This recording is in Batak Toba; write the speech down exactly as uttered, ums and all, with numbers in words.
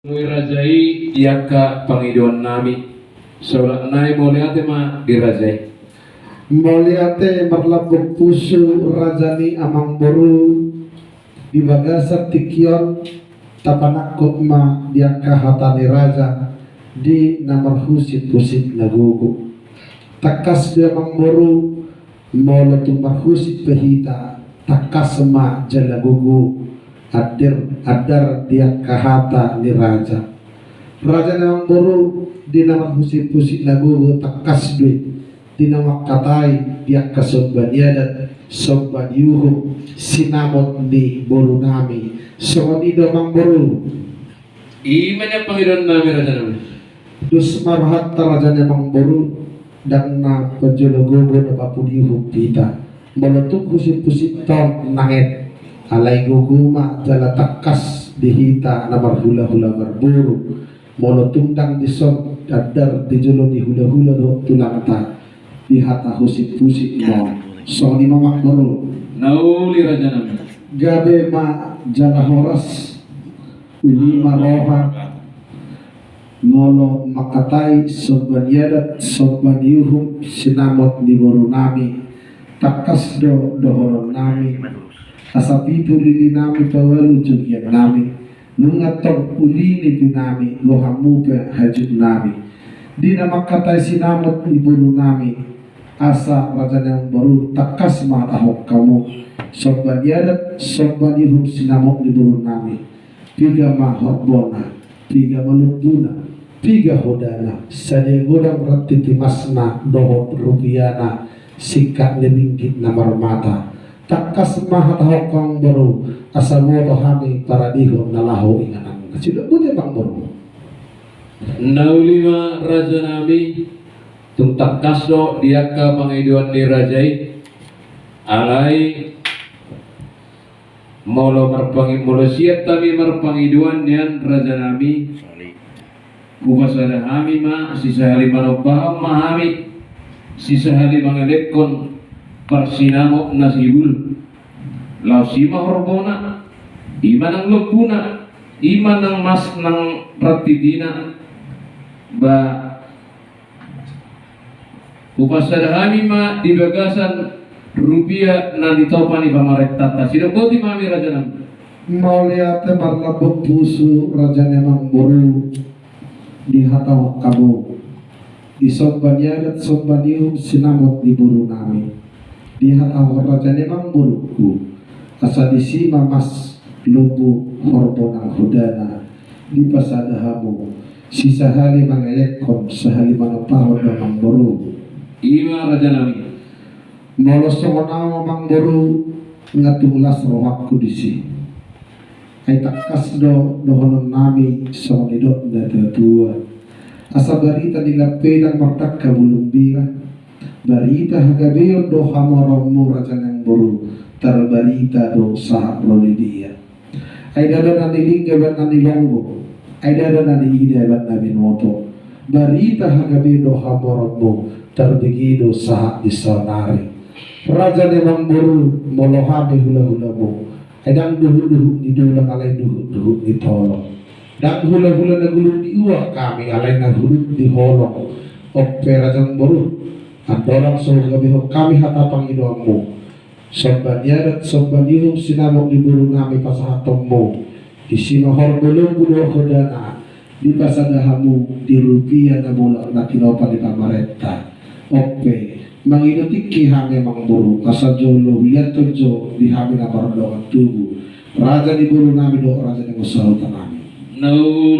Mui raja i di angka pangidoan nami. Saulak nai mauliate ma di raja i. Mauliate marlambok pusu raja ni amangboru. Di bagasan tingki on tapanangkok ma di angka hata ni raja di na marhusip-husip na gogo. Tangkas do amangboru, molo tung marhusip pe hita, tangkas ma jala gogo andar, andar di angka hata ni raja. Raja ni amangboru, di na marhusip-husip na gogo tangkas do i di na mangkatai di angka somba ni adat, somba ni uhum, sinamot ni boru nami. Songon i do amangboru. I ma nian pangidoan nami raja nami. Dos ma rohanta raja ni amangboru, ndang na parjolo gogo na papudi uhum hita. Molo tung husip-husip tong nanget, alai gogo ma jala tangkas di hita na marhula-hula marboru. Molo tung ndang dison, andar di jolo ni hula-hula dohot tulangta, di hata husip-husip ma on. Songon i ma amangboru. Na uli raja nami. Gabe ma jala horas. Uli ma roha. Molo mangkatai somba ni adat, somba ni uhum, sinamot ni boru nami, tangkas do dohonon nami. Asa pitu lili nami, paualu jugian nami. Nunga tong uli ni pi nami, gohanmu pe hajut nami. Di na mangkatai sinamot ni boru nami, asa raja ni amangboru tangkas ma hatahon hamu. Somba ni adat, somba ni uhum, sinamot ni boru nami. Piga ma horbona, piga ma lombuna, piga hodana, sadia godang rantiti masna dohot rupiana, singkat ni ringgit na marmata. Tangkas ma hatahon hamu amangboru, asa boto hami paradehon na laho inganan. Sidok bute amangboru. Na uli ma raja nami, tung tangkas do di angka pangidoan ni raja i. Alai molo marpangi-, molo sian hami marpangidoan nian raja nami, hupasada hami ma, sisahali manombahon ma hami, sisahali mangelekhon parsinamot na sibul. Laos i ma horbona, i ma nang lombuna, i ma nang mas nang rantitina. Ba hupasada hami ma di bagasan rupia na nitopa ni pamarentanta. Sidok boti ma hami raja nami. Mauliate marlambok pusu raja ni amangboru. Di hatahon hamu. Di somba ni adat, somba ni uhum, sinamot ni boru nami. Di hatahon raja ni amangboruku. Asa disi ma mas lombu horbona, hodana. Dipasada hamu. Sisahali mangelekhon, sahali manombahon do amangboru. I ma raja nami. Molo songon au amangboru, nga tung las rohangku disi. Ai tangkas do dohonon nami songon nidok ni natua-tua. Asa barita ni lampedang mardangka bulung bira. Barita hagabeon do hamoraonmu raja ni amangboru, tarbarita do sahat ro di dia. Ai ndada na nilingga ibaen na nilonggo, ai ndada na niida ibaen na binoto. Barita hagabeon do hamoraonmu, tarbege do sahat di saonari. Raja ni amangboru, molo hami hula-hulamu, ai ndang duhut-duhut ni dulang alai duhut-duhut ni tolong. Ndang hula-hula na gulung di uang hami alai na gulung di holong. On pe raja ni amangboru, andorang so hugabehon hami hata pangidoanmu. Somba ni adat, somba ni uhum, sinamot ni boru nami pasahatonmu. Disi ma horbo, lombu dohot hodana, dipasada hamu di rupia na mulak na tinopa ni pamarenta. On pe, mangido tingki hami amangboru, asa jolo huliathon jo di hami na mardongan tubu. Raja ni boru nami dohot raja ni sahuta nami. Na uli